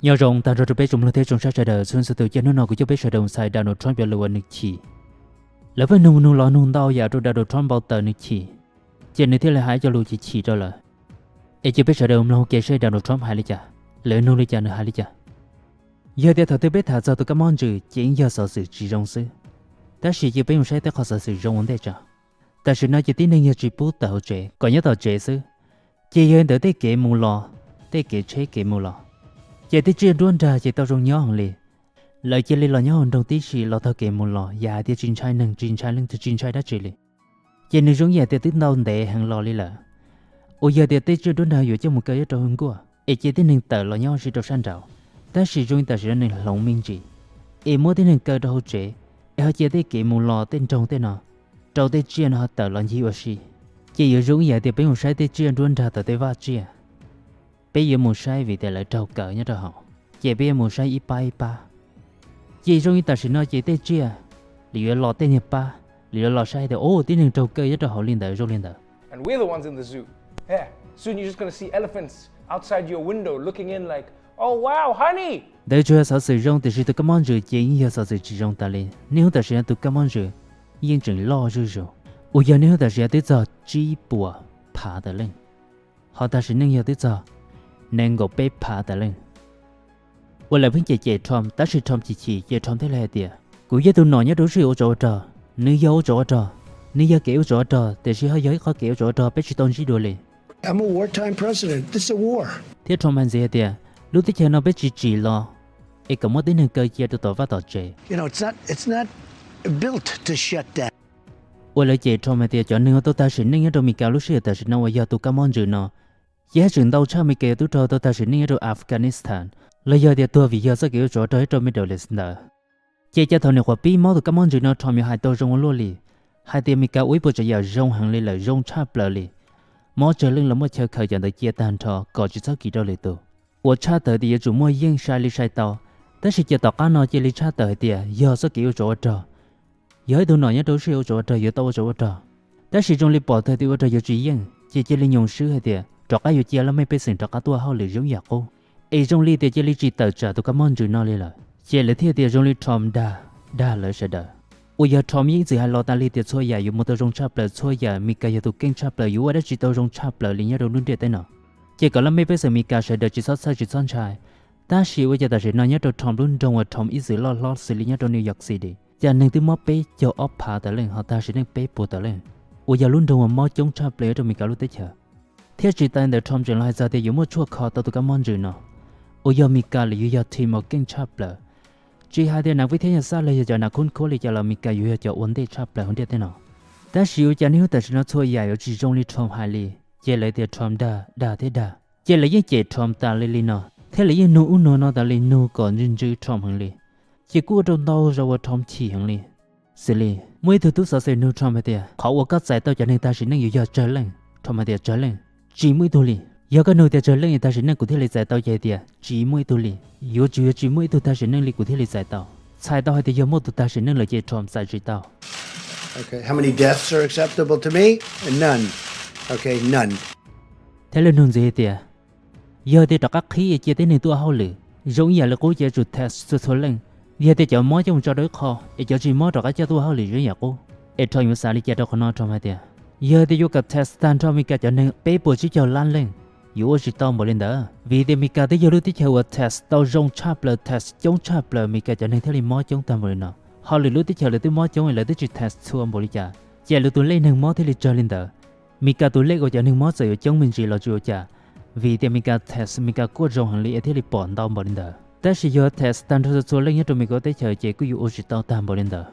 Nyob zoo tag nrho rau peb tsoom mloog thiab tsoom saib sawv daws txhua txhua tus. Ces hnub no kuv coj peb sawv daws mus xaiv Donald Trump cov lus uas nws chim. Lawv pheej nug nug los nug ntau yam rau Donald Trump npau taws nws chim, ces nws thiaj li hais cov lus chim chim rau lawm. Es cia peb sawv daws mloog ua ke seb Donald Trump hais li cas, lawv nug li cas, nws hais li cas. Yog tias thaum twg peb tham txog tus kab mob ntsws ces yeej yog xov xwm tsis zoo xwb, tab sis cia peb mus saib tej qhov xov xwm zoo ua ntej tso. Tam sim no ces tib neeg yog tsis pub tawm hauv tsev, kom nyob tom tsev xwb. Ces yog li ntawd tej kev mus los, tej kev tsheb kev mus los, ces tej tsiaj nruab nrag ces tau zoo nyob heev li. Lawv cia li los nyob hauv nroog tib si los taug kev mus los, yam hais tias tsis ntshai neeg, tsis ntshai leej twg, tsis ntshai dab tsi li. Ces nws zoo ib yam tias twb ntau ntev heev los li lawm, uas yog tias tej tsiaj nruab nrag yuav coj mus kaw nyob rau hauv nkuaj es cia tib neeg tawm los nyob ua si rau sab nraud. Tab sis zoo li tam sim no nws hloov me ntsis, es muab tib neeg kaw rau hauv tsev, es ho cia tej kev mus los tej nroog tej no rau tej tsiaj no ho tawm los ncig ua si. Ces yuav zoo ib yam tias peb mus saib tej tsiaj nruab nrag tom tej vaj tsiaj. Peb yuav mus saib vim tias lawv raug kaw nyob rau hauv, ces peb yuav mus saib ib pab ib pab. Ces zoo li tam sim no ces tej tsiaj li yuav los tej niag pab, li yuav los saib tias, o, tib neeg raug kaw nyob rau hauv li ntawd, zoo li ntawd. And we're the ones in the zoo. Yeah. Soon you're just gonna see elephants outside your window looking in like, oh wow, honey! Ntawd tsuas yog xov xwm zoo, tiam sis tus kab mob ntsws ces yeej yog xov xwm tsis zoo tas li. Niaj hnub tam sim no tus kab mob ntsws yeej tseem loj zuj zus, uas yog niaj hnub tam sim no twb txog tsib puas phav tawm leej, ho tag sim neej yog twb txog nees nkaum peb phav tawm leej. Uas lawv pheej cem cem Trump, tab sis Trump chim chim ces Trump thiaj li hais tias, kuv yog tus nom nyob rau lub sij hawm ua tsov ua rog. Nws yog ua tsov ua rog, nws yog kev ua tsov ua rog, tiam sis ho yog ib qhov kev ua tsov ua rog peb tsis tau ntsib dua li. I'm a wartime president. This is a war. Thiab Trump hais ntxiv hais tias, lub teb chaws no peb tsis tsim los es kom muab tib neeg kaw cia rau tom vaj tom tsev. You know, it's not, it's not built to shut down. Uas lawv cem Trump hais tias cov neeg uas tau tag sim neej nyob rau Meskas lub sij hawm tam sim no uas yog tus kab mob ntsws no, ces haj tseem ntau tshaj Meskas yuav tub rog tau tag sim neej nyob rau Afghanistan, los yog tias tuag vim yog txoj kev ua tsov rog nyob rau Middle East ntawd. Ces cas thaum nyuam qhuav pib mob tus kab mob ntsws no Trump yuav hais tau zoo ua luaj li, hais tias Meskas ua ib puas tsav yam zoo heev li lawm, zoo tshaj plaws li, mob tsawg leej los muaj chaw khaws cov ntawd cia tag nrho kom tsis txhob kis rau lwm tus. Uas tshaj tawm tias yuav tsum muaj yeej sai li sai tau, tab sis cas tom qab no cia li tshaj tawm hais tias yog txoj kev ua tsov ua rog. Yog ib tug nom nyob rau lub sij hawm ua tsov ua rog yuav tau ua tsov ua rog, tab sis zoo li pom tag tias ua rog yuav tsis yeej, ces cia li nyoos swb hais tias rov qab yuav cia laj mej pej xeem rov qab tuaj hauj lwm zoo yam qub. Es zoo li tias cia li tsis tawm tsam tus kab mob ntsws no li lawm, ces lawv thiaj tias zoo li Trump dag, dag lawv sawv daws. Uas yog Trump yeej ib txwm hais los tas li tias txhua yam yuav mus tau zoo tshaj plaws, txhua yam Meskas yog tus keej tshaj plaws, yuav ua dab tsi tau zoo tshaj plaws li nyob rau lub ntiaj teb no. Ces kom laj mej pej xeem Meskas sawv daws tsis txhob txhawj tsis txhob ntshai. Tab sis ua cas tam sim no nyob rau Trump lub nroog uas Trump ib txwm loj hlob xws li nyob rau New York City, cas neeg twb mob peb caug ob phav tawm leej, ho tag sim neej peb puas tawm leej, uas yog lub nroog uas mob coob tshaj plaws nyob rau Meskas lub teb chaws. Thiab tsis tas ntawd Trump tseem los hais txog tias yuav muaj tshuaj kho tau tus kab mob ntsws no, uas yog Meskas lawv yuav yog team uas keej tshaj plaws. Tsis hais tias nas vib thab nyaj xab los yog cov nas khub khuab li cas los Meskas yuav yog cov ua ntej tshaj plaws hauv ntiaj teb no. Tab sis ua cas niaj hnub tam sim no txhua yam yuav tsis zoo li Trump hais li, ces lawv tias Trump dag, dag thiab dag. Ces lawv yeej cem Trump tas li li no, thiab lawv yeej nug ub nug no tas li, nug kom ntsws ntsws Trump heev li. Ces kuj ua rau ntau zaus uas Trump chim heev li. Xws li muaj ib tug tub xov xwm nug Trump hais tias, qhov uas koj txais tau cov neeg tag sim neej yuav yog tsawg leej? Trump hais tias, tsawg leej? Tsis muaj ib tug li. Yog koj nug tias tsawg leej tag sim neej kuv thiaj li txais tau, ces hais tias tsis muaj ib tug li. Yuav tsum yog tsis muaj ib tug tag sim neej li kuv thiaj li txais tau. Txhais tau hais tias yog muaj tus tag sim neej lawm ces Trump txais tsis tau. Okay, how many deaths are acceptable to me? None. Okay, none. Thiab lawv nug ntxiv hais tias, yog tias rov qab qhib es cia tib neeg tuaj hauj lwm, zoo ib yam li qub ces yuav tsum test txhua txhua leej. Yog tias cov mob coj mus tso rau ib qho es cov tsis mob rov qab coj tuaj hauj lwm zoo ib yam qub. Es Trump yuav xav li cas rau qhov no? Trump hais tias, yog tias yuav kom test tag nrho Meskas cov neeg peb puas tsib caug lab leej, yuav ua tsis tau npaum li ntawd, vim tias Meskas twb yog lub teb chaws uas test tau zoo tshaj plaws, test coob tshaj plaws Meskas cov neeg thiaj li mob coob tag npaum li no. Ho lwm lub teb chaws lawv twb mob coob es lawv twb tsis test txhua npaum li cas, ces lawv tus lej neeg mob thiaj li tsawg li ntawd. Meskas tus lej uas cov neeg mob txawm yuav coob me ntsis los tsis ua cas, vim tias Meskas test Meskas kuj zoo heev li es thiaj li pom ntau npaum li ntawd. Tab sis yog test tag nrho txhua txhua leej nyob rau Meskas teb chaws ces kuj yuav ua tsis tau tag npaum li ntawd.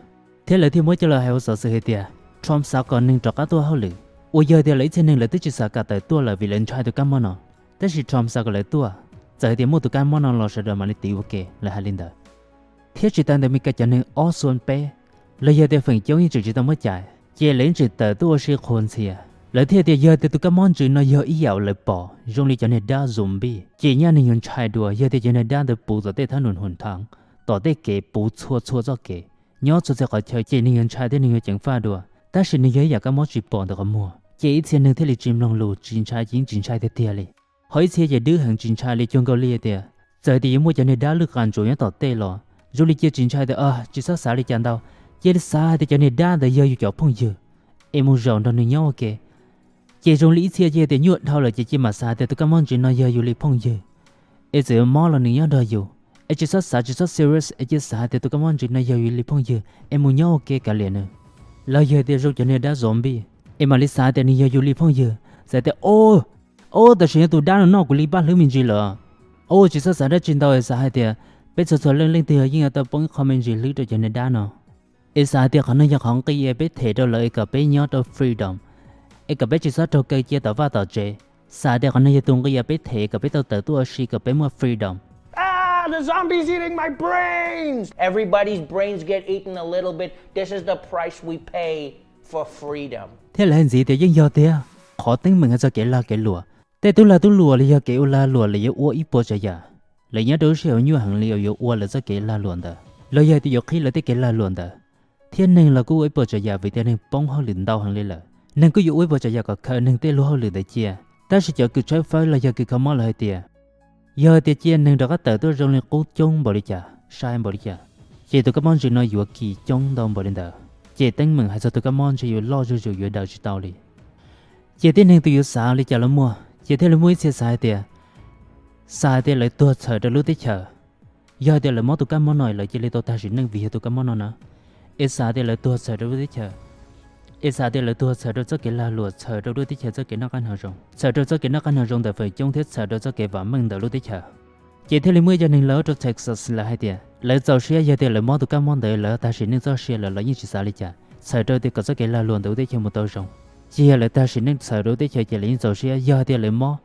Thiab lawv thiaj muab coj los hais hauv xov xwm hais tias Trump xav kom neeg rov qab tuaj hauj lwm, uas yog tias lawv ib txhia neeg lawv twb tsis xav kam tawm tuaj lawm vim lawv ntshai tus kab mob no. Tab sis Trump xav kom lawv tuaj, txawm hais tias muaj tus kab mob no los sawv daws mam li tiv ua ke, lawv hais li ntawd. Thiab tsis tas ntawd Meskas cov neeg ob xuab peb, los yog tias feem coob yeej tseem tsis tau muab cais, ces lawv yeej tseem tawm tuaj ua si qhuas ntxhias. Lawv thiaj tias yog tias tus kab mob ntsws no yog ib yam uas lawv pom zoo li cov niag dab zombie, ces nyaj neeg yuav ntshai dua. Yog tias cov niag dab ntawd puv tom tej thab num hum thaav, tom tej kev puv txhua txhua txoj kev, nyob txhua txhia qhov chaw ces neeg yuav ntshai thiab neeg yuav ceev faj dua. Tab sis nws yog ib yam kab mob tsis pom ntawm qhov muag, ces ib txhia neeg thiaj li tsis mloog lus, tsis ntshai, yeej tsis ntshai tiag tiag li. Ho ib txhia ces dwb heev tsis ntshai li, cuag nkaus li tias Txawm tias yuav muaj cov niag dab lwj qas ntsuas nyob tom tej los zoo li cia tsis ntshai tias tsis txhob xav li cas ntau, cia li xav hais tias cov niag dab ntawd yog yus cov phooj ywg es mus zaum nrog nws nyob ua ke. Ces zoo li ib txhia cia tias nyuaj dhau lawm ces cia mam xav tias tus kab mob ntsis no yog yus li phooj ywg, es txawm yuav mob los nws nyob nrog yus, es tsis txhob xav tsis txhob serious es cia xav hais tias tus kab mob ntsis no yog yus li phooj ywg es mus nyob ua ke kav liam nws. Los yog tias zoo cov niag dab zombie es mam li xav tias nws yog yus li phooj ywg, xav tias o, o tam sim no tus dab no noj kuv li paj hlwb me ntsis lawm. O tsis txhob xav dab tsi ntau es xav hais tias peb txhua txhua leej leej twg yeej yuav tau poob ib qho me ntsis hlwb rau cov niag dab no. Es xav tias qhov no yog qhov nqi es peb them rau lawv es kom peb nyob rau freedom, es kom peb tsis txhob raug kaw cia tom vaj tom tsev. Xav tias qhov no yog tus nqi es peb them kom peb tau tawm tuaj ua si kom peb muaj freedom. Ah, the zombies eating my brains! Everybody's brains get eaten a little bit. This is the price we pay for freedom. Thiab lawv hais ntxiv tias yeej yog tiag, qhov teeb meem hais txog kev lag kev luam, tej tub lag tub luam los yog kev ua lag luam lawv yuav ua ib puas tsav yam. Lawv nyob rau lub sij hawm nyuaj heev li uas yuav ua lawv txoj kev lag luam ntawd los yog tias yuav qhib lawv tej kev lag luam ntawd. Thiab neeg los kuj ua ib puas tsav yam vim tias neeg poob hauj lwm ntau heev li lawm, neeg kuj yuav ua ib puas tsav yam kom khaws neeg tej lub hauj lwm ntawd cia. Tab sis cov kws tshawb fawb los yog kws kho mob lawv hais tias yog tias cia neeg rov qab tawm tuaj zoo li qub coob npaum li cas, sai npaum li cas, ces tus kab mob ntsis no yuav kis coob ntau npaum li ntawd, ces teeb meem hais txog tus kab mob ntsis yuav loj zuj zus yuav daws tsis tau li. Ces tib neeg twg yuav xav li cas los muaj, ces thiaj li muaj ib txhia xav hais tias, xav hais tias lawv tuag txhawm rau lub teb chaws. Yog hais tias lawv mob tus kab mob no lawv cia li tau tag sim neej vim yog tus kab mob no na. Es xav tias lawv tuag txhawm rau lub teb chaws, es xav tias lawv tuag txhawm rau txoj kev lag luam, txhawm rau lub teb chaws txoj kev noj qab nyob zoo, txhawm rau txoj kev noj qab nyob zoo ntawm feem coob thiab txhawm rau txoj kev vam meej ntawm lub teb chaws. Ces thiaj li muaj ib co neeg lawv rau Texas lawv hais tias lawv txaus siab yog tias lawv mob tus kab mob ntawd lawv tag sim neej txoj sia lawm los yeej tsis xav li cas, txhawm rau tias kom txoj kev lag luam ntawm lub teb chaws mus tau zoo. Ces yog lawv tag sim neej txhawm rau lub teb chaws ces lawv yeej txaus siab, yog hais tias lawv mob,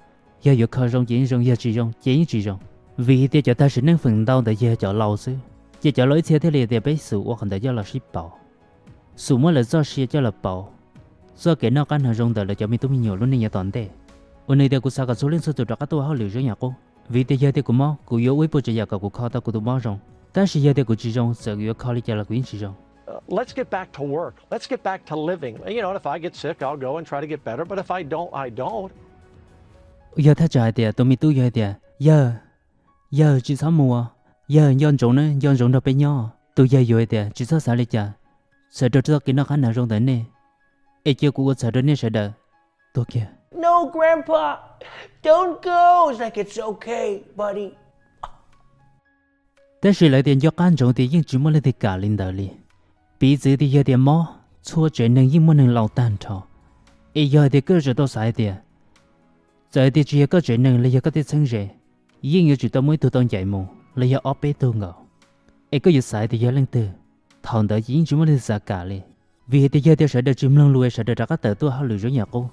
yog yuav kho zoo ces yeej zoo, yog tsis zoo ces yeej tsis zoo. Vim tias cov tag sim neej feem ntau ntawd yog cov laus xwb, ces cov laus ib txhia thiaj li tias peb xub ua qhov ntawd coj los sib pauv, xub muab lawv txoj sia coj los pauv txoj kev noj qab nyob zoo ntawm lawv cov me tub me nyuam lub neej yav tom ntej. Uas nws tias kuv xav kom txhua leej txhua tus rov qab tuaj ua hauj lwm zoo yam qub, vim tias yog tias kuv mob kuv yuav ua ib puas tsav yam kom kuv kho tau kuv tus mob zoo, tab sis yog tias kuv tsis zoo txawm kuv yuav kho li cas los kuv yeej tsis zoo. Let's get back to work. Let's get back to living. You know, if I get sick, I'll go and try to get better. But if I don't, I don't. Yog thaj tsam hais tias tus me tub yuav hais tias yawg, yawg tsis txhob mus, yawg nco ntsoov ne, nco ntsoov nrog peb nyob. Tus yawg yuav hais tias tsis txhob xav li cas, txhawm rau txoj kev noj qab nyob zoo ntawm nej, es cia kuv ua txhawm rau nej sawv daws. Tuag kiag. No, Grandpa, don't go. It's like, it's okay, buddy. Tab sis lawv tias nco qab ntsoov tias yeej tsis muaj leej twg kam li ntawd li. Piv txwv tias yog tias mob, txhua tsev neeg yeej muaj neeg laus tag nrho. Es yog hais tias koj tseem tau xav hais tias txawm tias tsis yog koj tsev neeg los yog koj tej txheeb ze, yeej yuav tsum tau muaj ib tug tau ncaim mus los yog ob peb tug nkaus. Es koj yuav xav tias yog leej twg, thaum ntawd ces yeej tsis muaj leej twg xav kam li. Vim hais tias yog tias sawv daws tsis mloog lus es sawv daws rov qab tawm tuaj hauj lwm zoo yam qub,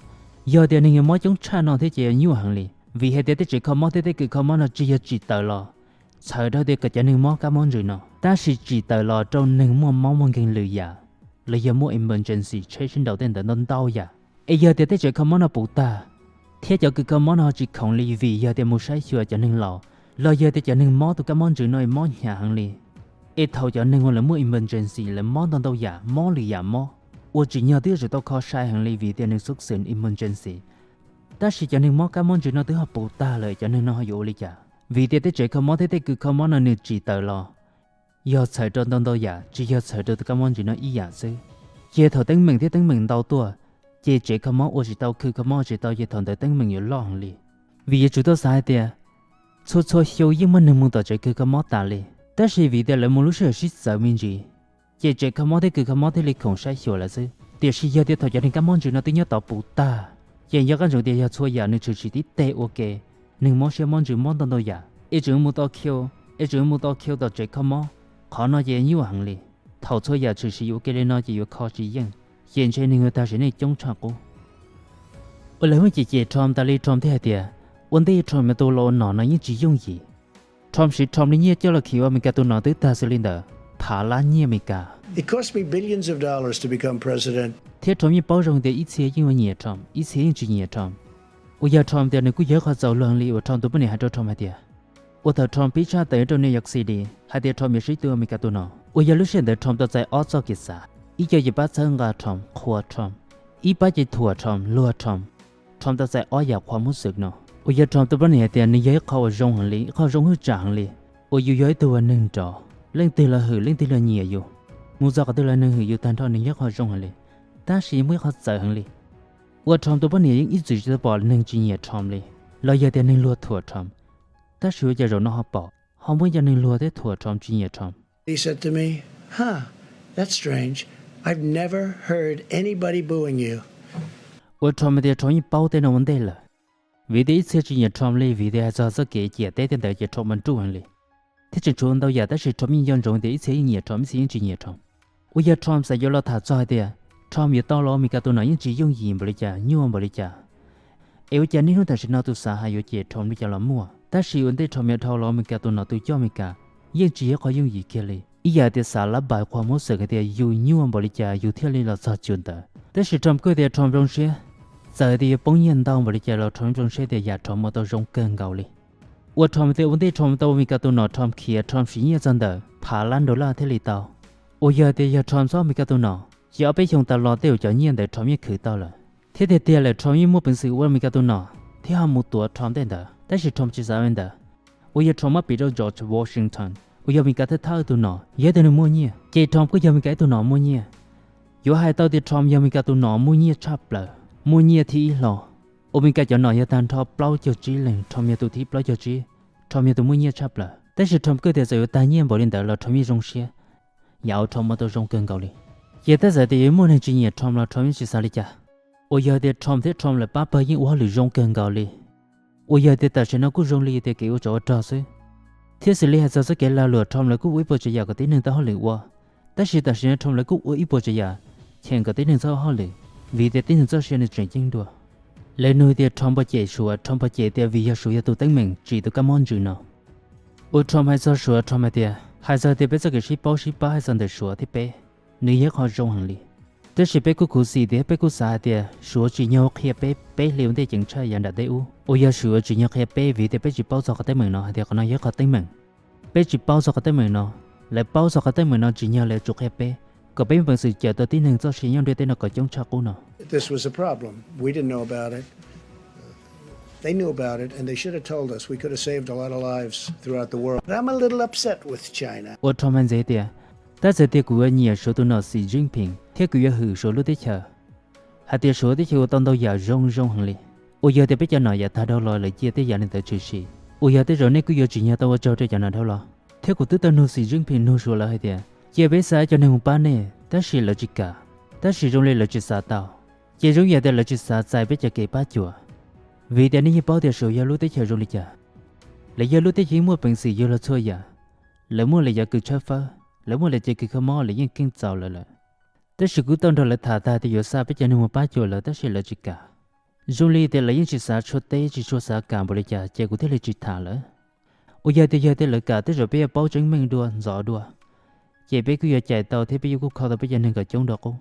yog tias neeg yuav mob coob tshaj no thiab ces yuav nyuaj heev li. Vim hais tias tej tsev kho mob thiab tej kws kho mob no tsis yog tsim tawm los txhawm rau tias kom cov neeg mob kab mob ntsws no, tab sis tsim tawm los rau neeg muaj mob muaj nkeeg lwm yam, los yog muaj emergency tsheb sib nraus tej ntawd ntau ntau yam. Es yog tias tej tsev kho mob no puv tag, thiab cov kws kho mob no ho tsis khoom li vim yog tias mus saib xyuas cov neeg laus, los yog tias cov neeg mob tus kab mob ntsws no mob hnyav heev li. Es thaum cov neeg uas lawv muaj emergency lawv mob ntau ntau yam, mob lwm yam mob, ua tsis nyog twb yuav tsum tau kho sai heev li vim tias nws xub xwm emergency. Tab sis cov neeg mob kab mob ntsws no twb ho puv tag lawm, cov neeg no ho yuav ua li cas? Vim tias tej tsev kho mob thiab tej kws kho mob no nws tsim tawm los yog txhawm rau ntau ntau yam, tsis yog txhawm rau tus kab mob ntsws no ib yam xwb. Ces thaum teeb meem thiab teeb meem ntau tuaj, ces tsev kho mob ua tsis tau, kws kho mob ua tsis tau, ces thaum ntawd teeb meem yuav loj heev li. Vim yuav tsum tau xav hais tias txhua txhua xyoo yeej muaj neeg mus tom tsev kws kho mob tas li, tab sis vim tias lawv mus lub sij hawm sib txawv me ntsis, ces tsev kho mob thiab kws kho mob thiaj li khoom saib xyuas lawv xwb. Tiam sis yog tias thaum cov neeg kab mob ntsws no twb nyob tod puv tag, ces nco qab ntsoov tias yog txhua yam nws tshwm sim tib teg ua ke, neeg mob siab mob ntsws mob ntau ntau yam, es tseem mus tos khiu, es tseem mus tos khiu tom tsev kho mob, qhov no ces nyuaj heev li. Thaum txhua yam tshwm sim ua ke li no ces yuav kho tsis yeej, ces ntshe neeg yuav tag sim neej coob tshaj qub. Ua lawv muaj cem cem Trump tas li, Trump thiaj hais tias ua ntej Trump yuav tau los ua nom no yeej tsis yooj yim. Trump siv Trump li nyiaj coj los khi ua Amelikas tus nom twb tag xws li ntawm phav lab nyiaj Amelikas. It cost me billions of dollars to become president. Thiab Trump yeej paub zoo tias ib txhia yeej yuav nyiam Trump, ib txhia yeej tsis nyiam Trump. Uas yog Trump tias nws kuj yog qhov txaus luag li uas Trump tus poj niam hais rau Trump hais tias, uas thaum Trump pib tshaj tawm rau New York City hais tias Trump yuav sib tw Amelikas tus nom, uas yog lub sij hawm ntawd Trump tau txais ob txoj kev xav, ib co ces pab txhawb nqa Trump, qhuas Trump, ib pab ces thuam Trump, luag Trump. Trump tau txais ob yam qhuas muab xwm no. Uas yog Trump tus poj niam hais tias nws yog ib qho uas zoo heev li, ib qho zoo hwj cham heev li, uas yus yog ib tug uas neeg nrov, leej twg los hwm leej twg los nyiam yus, mus txog qhov twg los nws hwm yus tag nrho, nws yog ib qho zoo heev li. Tab sis muaj ib qho txawv heev li, uas Trump tus poj niam yeej ib txwm tsis tau pom neeg tsis nyiam Trump li, los yog tias neeg luag thuam Trump. Tab sis ua cas zaum no ho pom, ho muaj cov neeg luag thiab thuam Trump, tsis nyiam Trump. He said to me, huh, that's strange. I've never heard anybody booing you. Uas Trump tias Trump yeej paub tej no ua ntej lawm, vim tias ib txhia tsis nyiam Trump li, vim tias hais txog txoj kev ciam teb tej ntawd ces Trump mas nruj heev li, thiab tseem tshuav ntau yam, tab sis Trump yeej nco ntsoov tias ib txhia yeej nyiam Trump, ib txhia yeej tsis nyiam Trump. Uas yog Trump xav yuav los tham txog hais tias Trump yuav tau los Amelikas tus nom yeej tsis yooj yim npaum li cas, nyuaj npaum li cas. Es ua cas niaj hnub tam sim no tus xav hais yuav cem Trump li cas los muaj, tab sis ua ntej Trump yuav dhau los Amelikas tus nom tus coj Amelikas, yeej tsis yog qhov yooj yim kiag li. Ib yam tias xav lab pais qhuas muab xwm hais tias yus nyuaj npaum li cas yus thiaj li los txog cuag ntawd. Tab sis Trump kuj tias Trump zoo siab, txawm tias yuav poob nyiaj ntau npaum li cas los Trump zoo siab tias yam Trump ua tau zoo kawg nkaus li. Uas Trump tias ua ntej Trump tau ua Amelikas tus nom Trump khiav Trump siv nyiaj txog ntawm phav lab dollar thiaj li tau. Uas yog tias yog Trump txhob Amelikas tus nom, ces ob peb xyoo tas los tej uas cov nyiaj ntawd Trump yeej khwv tau lawm, thiab tiag tiag lawm Trump yeej muaj peev xwm ua Amelikas tus nom thiab ho mus tuav Trump tej ntawd, tab sis Trump tsis xav li ntawd. Uas yog Trump muab piv rau George Washington uas yog Amelikas thawj thawj tus nom, yog ib tug neeg muaj nyiaj, ces Trump kuj yog Amelikas ib tug nom muaj nyiaj. Yuav hais tau tias Trump yog Amelikas tus nom muaj nyiaj tshaj plaws, muaj nyiaj thib ib hlo. Uas Amelikas cov nom yog tag nrho plaub caug tsib leeg, Trump yog tus thib plaub caug tsib, Trump yog tus muaj nyiaj tshaj plaws. Tab sis Trump kuj tias txawm yuav tag nyiaj npaum li ntawd los Trump yeej zoo siab, yam uas Trump ua tau zoo kawg nkaus li. Ces tab txawm tias yuav muaj neeg tsis nyiam Trump los Trump yeej tsis xav li cas. Uas yog tias Trump thiab Trump lawv pab pawg yeej ua hauj lwm zoo kawg nkaus li. Uas yog tias tam sim no kuj zoo li tias kev ua tsov ua rog xwb, thiab xws li hais txog txoj kev lag luam Trump lawv kuj ua ib puas tsav yam kom tib neeg tau hauj lwm ua, tab sis tam sim no Trump lawv kuj ua ib puas tsav yam cheem kom tib neeg txhob ua hauj lwm, vim tias tib neeg txoj sia nws tseem ceeb dua. Lawv nug tias Trump puas cem Suav, Trump puas cem tias vim yog Suav yog tus teeb meem tsim tus kab mob ntsws no. Uas Trump hais txog Suav, Trump hais tias hais txog tias peb txoj kev sib paub sib pab hais txog ntawm Suav thiab peb, nws yog qhov zoo heev li. Tab sis peb kuj khuv xim tias peb kuj xav hais tias Suav tsim nyog qhia peb, peb hli ua ntej ceev tshaj yav nram teb ub. Uas yog Suav tsim nyog qhia peb vim tias peb tsis paub txog qhov teeb meem no hais tias qhov no yog qhov teeb meem. Peb tsis paub txog qhov teeb meem no, lawv paub txog qhov teeb meem no tsim nyog lawv tsum qhia peb, kom peb muaj peev xwm cawm tau tib neeg txoj sia nyob ntiaj teb no kom coob tshaj qub no. This was a problem. We didn't know about it. They knew about it, and they should have told us. We could have saved a lot of lives throughout the world. But I'm a little upset with China. Uas Trump hais ntxiv tias, tab txawm tias kuv yuav nyiam Suav tus nom Xi Jinping thiab kuv yuav hwm Suav lub teb chaws, hais tias Suav teb chaws ua tau ntau yam zoo zoo heev li. Uas yog tias peb cov nom yav tag dhau los lawv cia tej yam li ntawd tshwm sim, uas yog tej zaum nej kuj yuav tsim nyog tau ua tsaug rau cov nom dhau los. Thiab kuv twb tau nug Xi Jinping nug Suav lawv hais tias cia peb xa cov neeg mus pab nej, tab sis lawv tsis kam, tab sis zoo li lawv tsis xav tau. Ces zoo yam tias lawv tsis xav txais peb cov kev pab cuam, vim tias nej yeej paub tias Suav yog lub teb chaws zoo li cas. Lawv yog lub teb chaws yeej muaj peev xwm yug luag txhua yam, lawv muaj lawv cov kws tshawb fawb, lawv muaj lawv cov kws kho mob, lawv yeej keej txaus lawv lawm. Tab sis kuv tau nrog lawv tham tag tias yuav xa peb cov neeg mus pab cuam lawv, tab sis lawv tsis kam. Zoo li tias lawv yeej tsis xav tshua teb, tsis tshua xav kam npaum li cas, ces kuv thiaj li tsis tham lawv. Uas yog tias, yog tias lawv kam tej zaum peb yuav paub tseeb meej dua, ntxov dua, ces peb kuj yuav cais tau thiab peb yuav kuj kho tau peb cov neeg kom coob dua qub.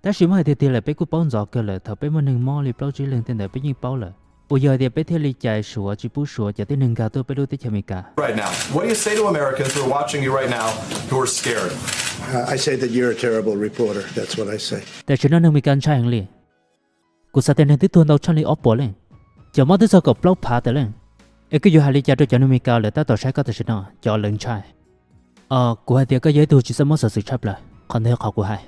Tab sis muab hais tiag tiag lawm peb kuj paub ntxov kawg lawm, thaum peb muaj neeg mob li plaub tsib leeg tej ntawd peb yeej paub lawm. Uas yog tias peb thiaj li cais Suav tsis pub Suav cov tib neeg nkag tuaj peb lub teb chaws Amelikas. Right now, what do you say to Americans who are watching you right now who are scared? Uh, I say that you're a terrible reporter. That's what I say. Tam sim no neeg Amelikas ntshai heev li. Kuv xav tias neeg twb tuag ntau tshaj li ob puas leej, cov mob twb txog kaum plaub phav tawm leej. Es koj yuav hais li cas rau cov neeg Amelikas lawv tab tom saib koj tam sim no, cov lawv ntshai? Os, kuv hais tias koj yog ib tug tsis txawj muab xov xwm tshaj plaws, qhov ntawd yog qhov kuv hais.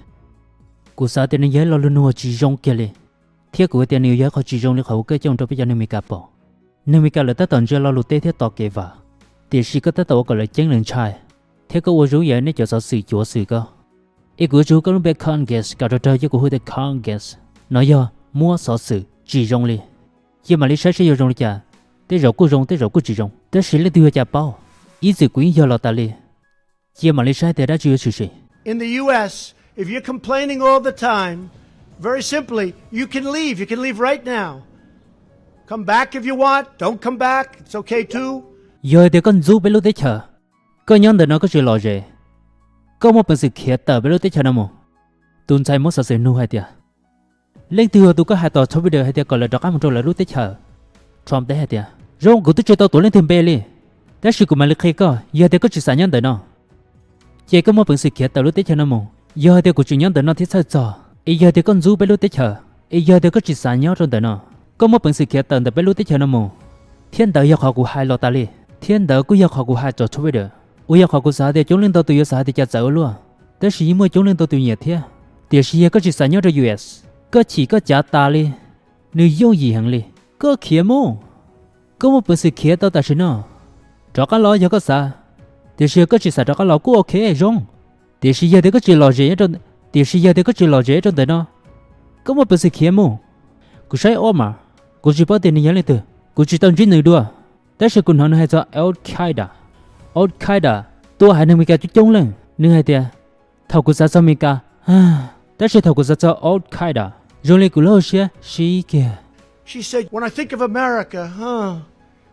Kuv xav tias nws yog ib lo lus nug uas tsis zoo kiag li, thiab kuv hais tias nws yog ib qho tsis zoo li qhov uas koj coj mus rau peb cov neeg Amelikas pom. Neeg Amelikas lawv tab tom ntsia lo lus teb thiab tos kev vam, tiam sis koj tab tom ua kom lawv ceeb lawv ntshai, thiab koj ua zoo yam nej cov xov xwm cuav xwm koj. Es kuv yuav tsis hu koj lub npe Congress, kom rau rau cia kuv hu tias Congress. No yog muab xov xwm tsis zoo li. Cia mam li saib seb yuav zoo li cas. Tej zaum kuj zoo, tej zaum kuj tsis zoo, tab sis leej twg yuav cas paub. Ib txwm kuv yeej yog los tas li. Cia mam li saib tias dab tsi yuav tshwm sim. In the U S, if you're complaining all the time, very simply, you can leave. You can leave right now. Come back if you want. Don't come back. It's okay too. Yog hais tias koj ntxub peb lub teb chaws, koj nyob ntawm no koj tsis lom zem, koj muaj peev xwm khiav tawm peb lub teb chaws no mus. Tus ntxhais muab xov xwm nug hais tias, leej twg yog tus koj hais tom txhua video hais tias kom lawv rov qab mus rau lawv lub teb chaws? Trump teb hais tias, zoo, kuv twb tsis tau tuav leej twg npe li, tab sis kuv mam li qhia koj, yog tias koj tsis xav nyob ntawm no, ces koj muaj peev xwm khiav tawm lub teb chaws no mus. Yog hais tias kuv tseem nyob ntawm no thiab txhawj txog, es yog tias koj ntxub peb lub teb chaws, es yog tias koj tsis xav nyob rau ntawm no, koj muaj peev xwm khiav tawm ntawm peb lub teb chaws no mus, Thiab ntawd yog qhov kuv hais los tas li, thiab ntawd kuj yog qhov kuv hais rau Twitter, uas yog qhov kuv xav hais tias coob leej ntau tus yuav xav hais tias cas txawv ua luaj, tab sis yeej muaj coob leej ntau tus nyiam thiab. Tiam sis yog koj tsis xav nyob rau U S, koj chim koj cav tas li, nws yooj yim heev li. Koj khiav mus, koj muaj peev xwm khiav tau tam sim no, rov qab los yog koj xav. Tiam sis yog koj tsis xav rov qab los kuj ok zoo. Tiam sis yog tias koj tsis lom zem, tiam sis yog tias koj tsis lom zem rau ntawm no, koj muaj peev xwm khiav mus. Kuv saib ob mas, kuv tsis paub tias nws yog leej twg, kuv tsis tau ntsib nws dua. Tab sis kuv hnov nws hais txog Al Qaeda. Al Qaeda tua haiv neeg Meskas coob coob leej. Nws hais tias, thaum kuv xav txog Meskas, tab sis thaum kuv xav txog Al Qaeda, zoo li kuv lub hauv siab sib kiag. She said, when I think of America, huh,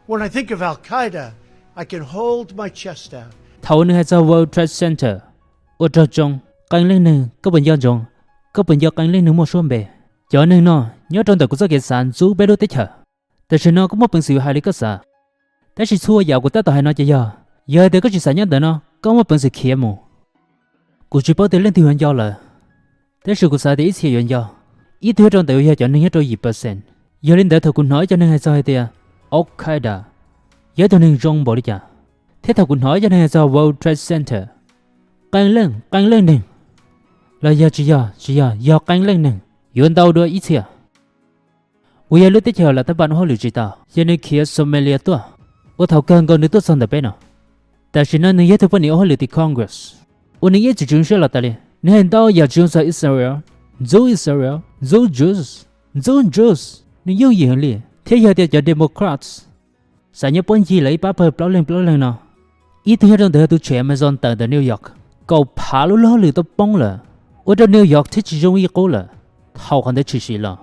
when I think of Al Qaeda, I can hold my chest out. Thaum nws hais txog World Trade Center, ua rog tsoo, qee leej neeg, koj puas nco ntsoov, koj puas nco qee leej neeg muaj suab npe? Cov neeg no nyob rau ntawm kuv txoj kev xav ntxub peb lub teb chaws. Tam sim no koj muaj peev xwm hais li koj xav. Tab sis txhua yam kuv tab tom hais no ces yog, yog tias koj tsis xav nyob ntawm no, koj muaj peev xwm khiav mus. Kuv tsis paub tias leej twg yuav nco lawm, tab sis kuv xav tias ib txhia yuav nco. Ib tug nyob rau ntawm yog cov neeg nyob rau yim percent. Yog li ntawd thaum kuv hnov ib co neeg hais txog hais tias Al Qaeda yog ib tug neeg zoo npaum li cas, thiab thaum kuv hnov ib co neeg hais txog World Trade Center, qee leej, qee leej neeg, los yog tsis yog, tsis yog, yog qee leej neeg, yuav ntau dua ib txhia. Uas yog lub teb chaws Taliban ua hauj lwm tsis tau, yog nws khiav Somalia tuaj, ua thaum kawg nkaus nws tuaj txog ntawm peb no. Tam sim no nws yog tug poj niam ua hauj lwm tim Congress, uas nws yeej tsis tshwm siab los tas li. Nws hais ntau yam tsis zoo txog Israel, ntxub Israel, ntxub Jews, ntxub Jews, nws yooj yim heev li. Thiab yog tias cov Democrats xav nyob puab ncig lawv ib pab pawg plaub leeg plaub leeg no, ib tug nyob rau ntawm yog tus tshem Amazon tawm ntawm New York, kaum phav lub hauj lwm tau poob lawm, ua rau New York thiaj tsis zoo ib qub lawm. Thaum qhov ntawd tshwm sim los,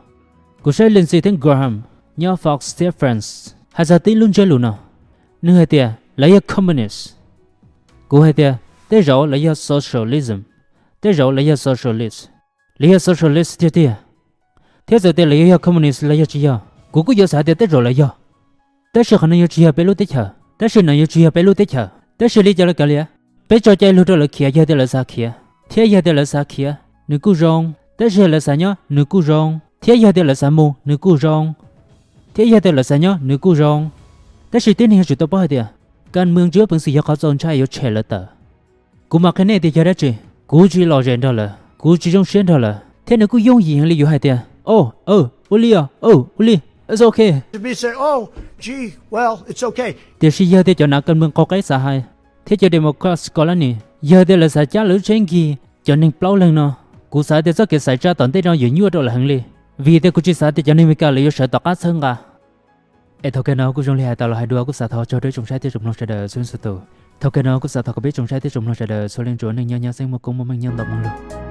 kuv saib Lindsey thiab Graham nyob Fox thiab Friends hais txog tib lub ntsiab lus no. Nws hais tias lawv yog communist. Kuv hais tias tej zaum lawv yog socialism, tej zaum lawv yog socialist, lawv yog socialist tiag tiag. Thiab txawm tias lawv yuav yog communist los yog tsis yog, kuv kuj yuav xav tias tej zaum lawv yog. Tab sis qhov no yuav tsis yog peb lub teb chaws, tab sis no yuav tsis yog peb lub teb chaws. Tab sis li cas los kav liam, peb tso cai lug rau lawv khiav yog tias lawv xav khiav, thiab yog tias lawv xav khiav nws kuj zoo, tab sis yog lawv xav nyob nws kuj zoo, thiab yog tias lawv xav mus nws kuj zoo, thiab yog tias lawv xav nyob nws kuj zoo. Tab sis tib neeg yuav tsum tau paub hais tias kas mees tsis muaj peev xwm yog qhov txaus ntshai yuav tshem lawv tawm. Kuv mam qhia nej tias yog dab tsi. Kuv tsis lom zem nrog lawv, kuv tsis zoo siab nrog lawv, thiab nws kuj yooj yim heev li yuav hais tias, o, ua li os, o, ua li, it's okay. Tiam sis yog tias cov nav kas mees qaug qeb xav hais, thiab cov Democrats ko lab nis, yog tias lawv xav cab lawv lub tsheb nkig cov neeg plaub leeg no, kuv xav tias txoj kev xaiv tsa tom ntej no yuav nyuaj rau lawv heev li, vim tias kuv tsis xav tias cov neeg Amelikas lawv yuav sawv tom qab txhawb nqa. Es thaum kawg no kuj zoo li hais tas los hais dua, kuj xav thov ua tsaug rau ib tsoom saib thiab tsoom mloog sawv daws txhua leej txhua tus. Thaum kawg no kuj xav thov kom peb tsoom saib thiab tsoom mloog sawv daws txhua leej tsuas neej nyob nyab xeeb muaj koob muaj meej nyob ntau mloog lug.